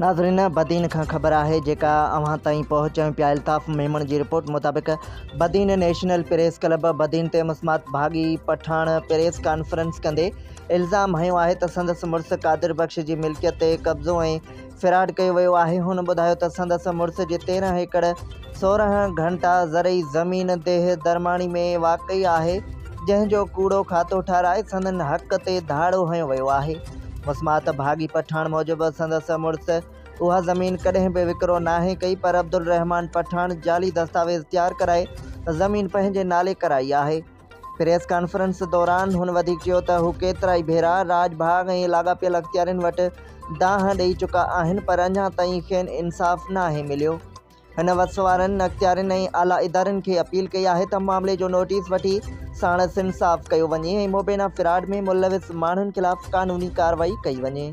ناظرين بدين کان خبر آهي جيڪا اوهان تائين پهچايون پيا الطاف ميمڻ جي رپورٽ مطابق Badin national press club Badin تي مسمات ڀاڳي پٺاڻ پريس ڪانفرنس ڪندي الزام هنيو آهي ته سندس مڙس قادر بخش جي ملڪيت تي قبضو ۽ فراڊ ڪيو ويو آهي هن ٻڌايو ته سندس مڙس جي 13 ايڪڙ 16 گهنٽا زرعي زمين ديهه درماڻي ۾ واقع آهي جنهن جو ڪوڙو کاتو ٺهرائي سندن حق تي ڌاڙو هنيو ويو آهي. مسمات ڀاڳي پٺاڻ موجب سندس مڙس اها زمين ڪڏهن به وڪرو ناهي ڪئي پر عبدالرحمان پٺاڻ جعلي دستاويز تيار ڪرائي زمين پنهنجي نالي ڪرائي آهي. پريس ڪانفرنس دوران هن وڌيڪ چيو ته هو ڪيترائي ڀيرا راڄ ڀاڳ ۽ لاڳاپيل اختيارين وٽ دانهن ڏئي چڪا آهن پر اڃا تائين کين انصاف ناهي مليو. هن وس وارن اختيارين ۽ اعليٰ ادارن کي اپيل ڪئي آهي ته معاملي جو نوٽيس وٺي ساڻس انصاف ڪيو وڃي ۽ مبينا فراڊ ۾ ملوث ماڻهن خلاف قانوني ڪارروائي ڪئي وڃي.